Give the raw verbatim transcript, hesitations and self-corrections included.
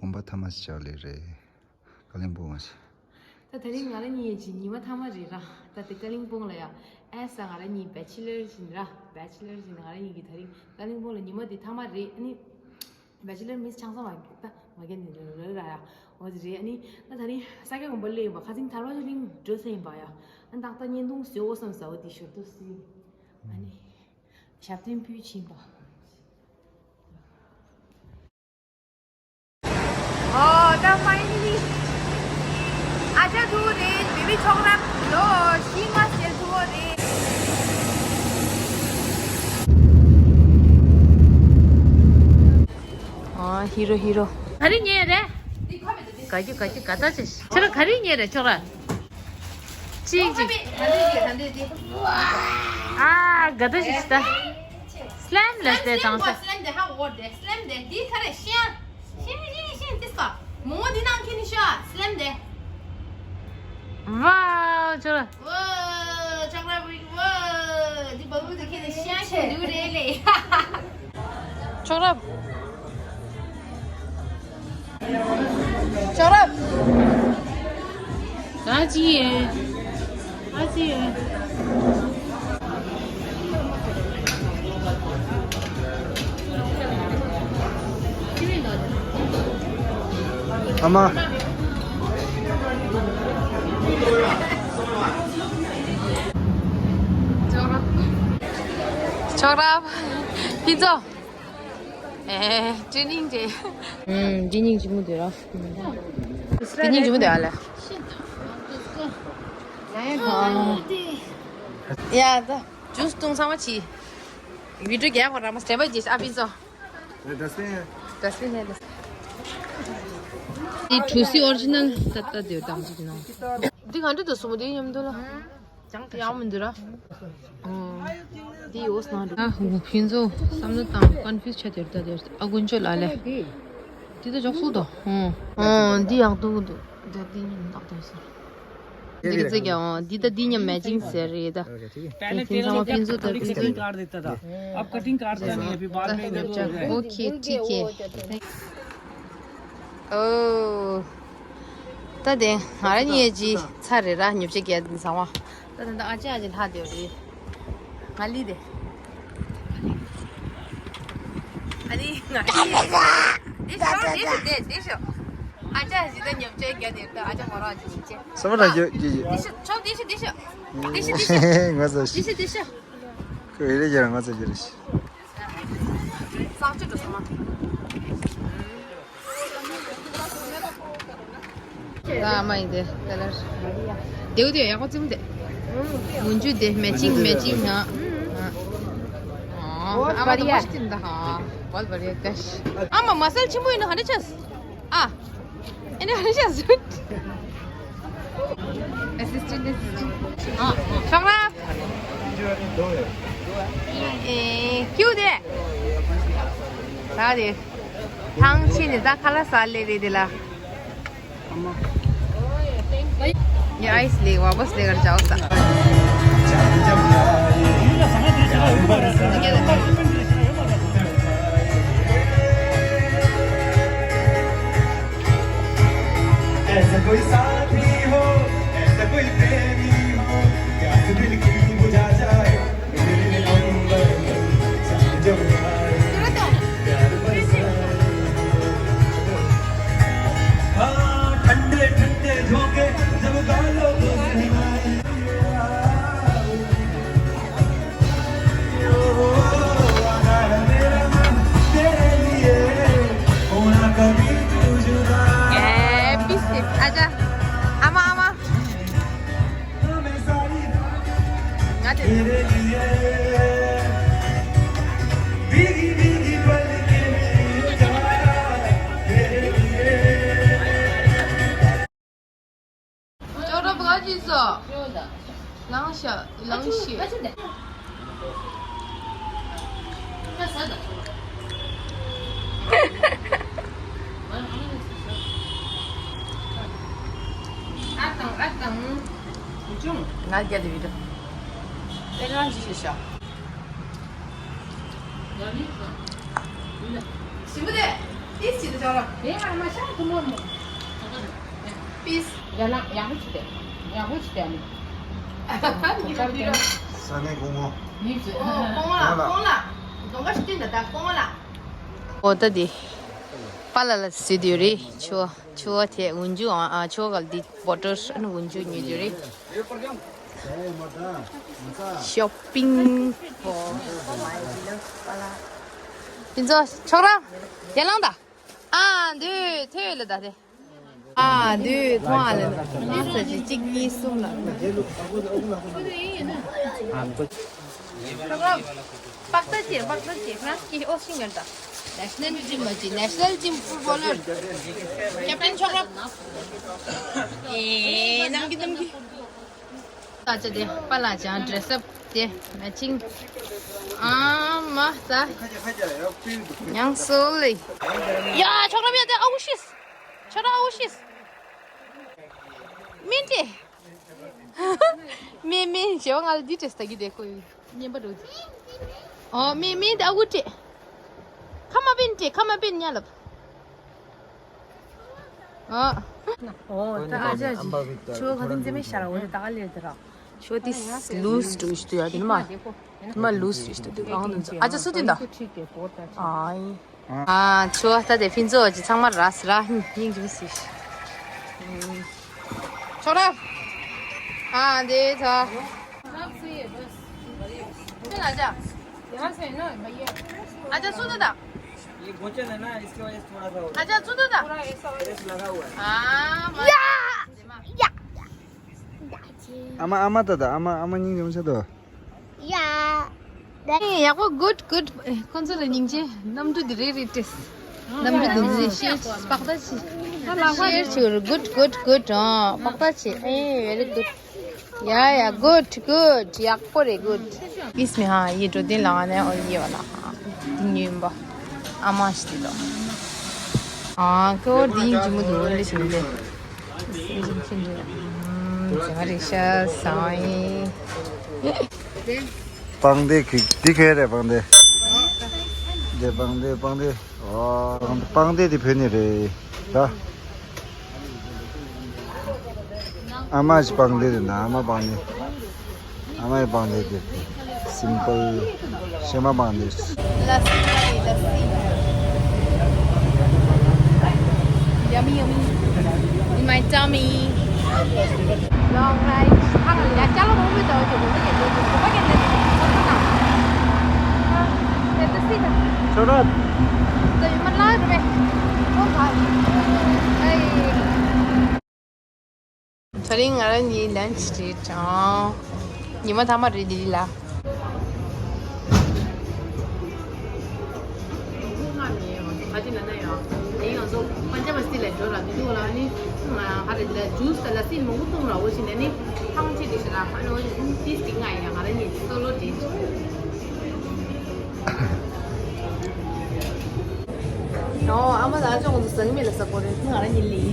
གོམ་པ་ཐ་མ་ཞིག་ལས་རེད། ཀ་ལིང་སྤུང་བ་ཞིག་ད་དེ་རིང་ང་རང་གཉིས་ཀྱི་ཉི་མ་ཐ་མ་རེད་ར། ད་དེ་ཀ་ལིང་སྤུང་ལ་ཡ། ཨེ་ས་ང་རང་གཉིས་བེ་ཆི་ལར་བྱིན་ར། བེ་ཆི་ལར་བྱིན་ང་རང་གཉིས་ཀྱི་དེ་རིང་ཀ་ལིང་སྤུང་ལ་ཉི་མ་དེ་ཐ་མ་རེད། ཨ་ནི་བེ་ཆི་ལར་མིས་ཆང་ས་མ་ད་མ་གན་ནི་ར་ར་ཡ། འོ་དེ་རེད། ཨ་ནི་ད་དེ་རིང་ས་སྐྱ་དགོན་པ་སླེབས་ཡིན་པ། ཁ་སང་ཐར་པ་ཆོས་གླིང་འགྲོ་ས་ཡིན་པ་ཡ། ཨ་ནི་ཏག་ཏག་བརྙན་ཐུང་བཟོ་འོ་བསམ་ཟ་འོ་དེ་ཞོར་དུ་སི། ཨ་ནི་ཞབས་བརྟན་ཕུལ་ཕྱིན་པ། ཨོ་ད་ཕའི་ནལ་ལི། ཨ་ཅག་ཐུག་རེད། བེ་བི་ཆོག་རབ་ལོ་ཤི་མ་སེལ་ཐུག་རེད། ཨ་ཧི་རོ་ཧི་རོ། ག་རེ་ཉོས་རེད། ག་རྒྱུ་ག་རྒྱུ་ག་ད་ཅི་ཁྱེད་རང་ག་རེ་ཉོས་རེད་ཆོག་ར། གཅིག་གཅིག་ཨ་ག་ད་ཞིག་ད། སི་ལེམ་ལ་སྟེ་དང་ས། སི་ལེམ་དེ་ཧ་འོར་དེ། སི་ལེམ་དེ་འདི་ག་རེ་ཤིང་། ཤིང་ཤིང་ཤིང་ཏི་ས། མོ་འདི་ནང་ཁྱེར་ནི་ཤ་སི་ལེམ་དེ། ཝའོ་ཆོ་ར། ཝའོ་ཆོ་ར་བི་ཝའོ། འདི་བ་བུ་དེ་ཁྱེར་ནི་ཤིང་ཤིང་འདུག་རེད་ལེ། ཆོ་ར། ཆོ་ར། ད་ཅི་ཡེ། ཨ་ཅི་ཡེ། ཨ་མ། ཆོག་ར། ཕི་ཛོ། ཨེ། ཀྲི་ནིང་ཏེ། ཨུམ། ཀྲི་ནིང་ཅི་མོ་དེ་ར། ཀྲི་ནིང་ཅི་མོ་དེ་ཨ་ལེ། ཡ་ད། ཇུས་བཏུང་ཚང་མ་ཕྱིས། བི་ཌིའོ་རྒྱག་པ་ར་མ་སྟེ་བ་ཇིས་ཨ་ཕི་ཛོ། ཌ་སི་བིན། ཌ་སི་བིན་ནས། འདི་ཊུ་སི་ཨོ་རི་ཇི་ནལ་ཏ་ཏ་དེ་དང་ཅིག་ནང་། འདི་ག་འདྲ་འདུག་སོང་མོ་དེ་མཉམ་དུ་ལ། ཡག་མི་འདུག་ར། འདི་ཡོད་སྣང་འགྲོ། ཨ་ཧུ་ཕུན་ཚོགས་བསམ་བློ་བཏང་ཀོན་ཕིའུ་སི་ཆགས་དེར་ད་དེར་ཨ་དཀོན་མཆོག་ལ་ལས། འདི་ད་ཅོག་སུ་དོ། འདི་ཡག་འདུག་འདུག་འདི་འདི་ཉིན་ཏག་ཏག་སོང་། འདི་གི་ཚིག་ཀྱང་འདི་ད་འདི་མཉམ་མེ་ཅིང་ཟེར་རེད་ད། पहले तेरह रुपए थोड़ी कटिंग काट देता था। अब कटिंग काटता नहीं है, अभी बाद में ही देता है। ओके ठीक है। ཨོ། ད་དེ་ང་རང་གཉིས་ཀྱི་ཚ་རེད་ར། ཉོ་ཆ་རྒྱག་དེ་ཚང་མ། ད་ད་ད་ཨ་ཅེ་ཨ་ཅེ་ལྷག་དེ་རེད། ང་ལི་དེ། ཨ་ནི་ང་ལི་དེ། དེ་ཤོ་དེ་ཤོ་དེ་དེ་ཤོ། ཨ་ཅེ་ཨ་ཅེ་ད་ཉོ་ཆ་རྒྱག་དེ་ད་ཨ་ཅེ་མོ་རང་ཨ་ཅེ་ཉིན་ཅེ། ས་མ་རང་རྒྱག་རྒྱག་རྒྱག་དེ་ཤོ་ཆོ་དེ་ཤོ་དེ་ཤོ། དེ་ཤོ་དེ་ཤོ། ང་ཚོ་དེ་ཤོ་དེ་ཤོ། ཁོས་རེ་རྒྱག་ང་ཚོ་རྒྱག་རེ་ཤི། ས་ཆ་འགྲོ་སོང་ང་། ད་ཨ་མ་ཡིན་དེ་ཀ་ལར། དེའུ་དེ་ཡག་པོ་བཙིམ་དེ། མུན་ཆུ་དེ་མེ་ཅིང་མེ་ཅིང་ང་། ཨ་མ་དུ་མ་ཤི་ཏིན་ད་ཧ། བལ་བལ་ཡ་ག་ཤི། ཨ་མ་མ་སལ་ཆེན་པོ་ཡིན་ན་ཧ་ནི་ཆས། ཨ། ཨ་ནི་ཧ་ནི་ཆས། Assistant, assistant. ཨ། ཤོག་ར། ཨེ། ཀྱུ་དེ། ད་དེ། ཐང་ཆེ་ནི་ད་ཁ་ལ་ས་ལེ་རེད་དེ་ལ། ཡ་ཨའི་སི་ལེ་ཝ་བ་སི་ལེ་གར་ཇའོ་ས། ऐसा कोई साथ नहीं हो, ऐसा कोई प्रेम नहीं हो, प्यास दिल की बुझा जाए, मेरे अंबर में चांद जब आए, प्यार बरसाए। हाँ, ठंडे ठंडे झोंके जब गालों को सहलाए। ए, पीछे आजा। आमा, आमा। ཅོག་ར་བ་ག་ཅི་ཟོ། ལངས་ཤ་ལངས་ཤི། ཨ་དང་ཨ་དང་། ང་རྒྱལ་དུ་ཡོད། དེ་རང་ཅི་ཞིག་ཤ། ཞིམ་པོ་དེ། Peace. ས་གནས་གོང་འོག་ཨོ་ད་དེ་པཱ་ལགས་ལ་བཟོས་དེ་རེད། ཆུ་བ་ཆུ་བ་དེ་འོན་ཆུ་ཨ་ཆུ་བ་ག་ལ་དེ་བོ་ཊར་ཨ་ནི་འོན་ཆུ་ཉོས་དེ་རེད། ཤོ་པིང་། ཕུན་ཚོགས་ཁྱོད་རང་ཡར་ལངས་དང་། ཨ་འདུས་ཐོས་ལ་ད་དེ། ཨ་འདུས་མཐོང་ཨ་ལ་ལ་ས་ཞིག་གཅིག་གཉིས་གསུམ་ལ། པག་ཏ་ཅེ་པག་ཏ་ཅེ་France की ओसिंगन था। नेशनल टीम में जी, नेशनल टीम फुटबॉलर। कैप्टन छोकरा। ए नमकी नमकी। ད་ཅི་དེ་པཱ་ལགས་ཀྱང་ཌེ་རེ་སི་ཨབ་དེ་མེ་ཆིང་། ཨ་མ་ད་ཡང་སོ་ལེ། ཡ་ཆོག་ར་མེད་དེ་ཨའུ་ཤིས། ཆོག་ར་ཨའུ་ཤིས། མིན་ཏེ། མེ་མེ་ཞེ་བ་ང་ལ་འདི་ཏྲེས་ད་གི་དེ་ཁོ་ཡིན་ཉན་པ་འགྲོ་དེ། ཨོ་མེ་མེ་དེ་ཨ་ཁུ་ཏྲེ། ཁ་མ་པིན་ཏྲེ་ཁ་མ་པིན་ཉ་ལབ། ཨོ། ཨོ་ད་ཨ་ཅག་ཅིག་ཆུ་བ་ཁ་ཏིན་ཙེ་མེ་ཤ་ར་འོ་དེ་ད་ཨ་ལེ་དེ་ར། ཆུ་བ་དེ་ལུས་ཏུ་ཞུ་དུ་ཡ་དེ་ནི་མ། དེ་མ་ལུས་ཏུ་ཞུ་དུ་དེ་ཨང་དུ་ཨ་ཅག་སུ་དེ་ད། ཨ་ཡིན། ཨ་ཆུ་བ་ད་དེ་ཕིན་ཚོ་ཅི་ཚང་མ་ར་སི་ར་སྙིང་རྗེ་སི། ཆོག་ར། ཨ་འདི་ཚོ། ཨ་ཅག་སུ་དེ་ད། ये घुटन है ना, इसकी वजह से थोड़ा सा हो रहा है। ཨ་ཅག་སུ་དེ་ད། थोड़ा ऐसा हो रहा है। ཨ་མ། ཡ། ཡ། ཨ་མ་ཨ་མ་ད་ད་ཨ་མ་ཨ་མ་སྙིང་རྗེ་མོ་ཆེ་དོ། ཡ། ཡག་པོ་good good། ཁོང་ཚོ་ལ་སྙིང་རྗེ། གནམ་གྲུ་འདི་རེད་རེད་ཏེ། གནམ་གྲུ་འདི་རེད་ཤེར་པག་ད་ཆི། ཤེར་ཆི་རུ་good good good ཨ་པག་ད་ཆི་ཨེ་very good། ཡ་ཡ་good good ཡག་པོ་རེད་good། Excuse me ཧ་ཡི་འགྲོ་དེ་ལ་ང་ནས་ཨོ་ཡི་བ་ལ་ཧ་དེ་ཉོས་པ་ཨ་མ་ཞིག་དེ་ལ་ཨ་ཁོ་དེ་ཡིན་གྱི་མི་འདུག་འདི་ཞིག་མི་འདུག་ཟ་རེ་ཤ་ཟ་ཡིན། པང་གདན་གི་འདི་གས་རེད། པང་གདན། འདི་པང་གདན་པང་གདན། ཨོ། པང་གདན་འདི་བོད་ནས་རེད་ད། ཨ་མ་ཞིག་པང་གདན་རེད་ན་ཨ་མ་པང་གདན། ཨ་མའི་པང་གདན་དེ་simple ཤེ་མ་པང་གདན། ལ་སི་ལ་སི། Yummy yummy in my tummy. Long life. ཧ་ལ་ཡ་ཅ་ལ་རོ་མི་ཏོ་ཅོ་གོ་མི་ཏོ་ཅོ་གོ་མ་ཀེ་ཏེ་ཏེ་ཏེ་ཏེ་ཏེ། ཆོ་ར། ཏོ་ཡུ་མ་ལ་རུ་མེ། ཨོ་བ། ཨེ། དེ་རིང་ང་རང་གཉིས་lunch date ཨང་། ཉི་མ་མཐའ་མ་རེད་འདི་ལ། ཨོ་ཨ་མ་ད་ཅོག་ཙེ་ཟ་གི་མེད་ལ་ཟ་གོ་རེད་ང་རང་གཉིས་ལི།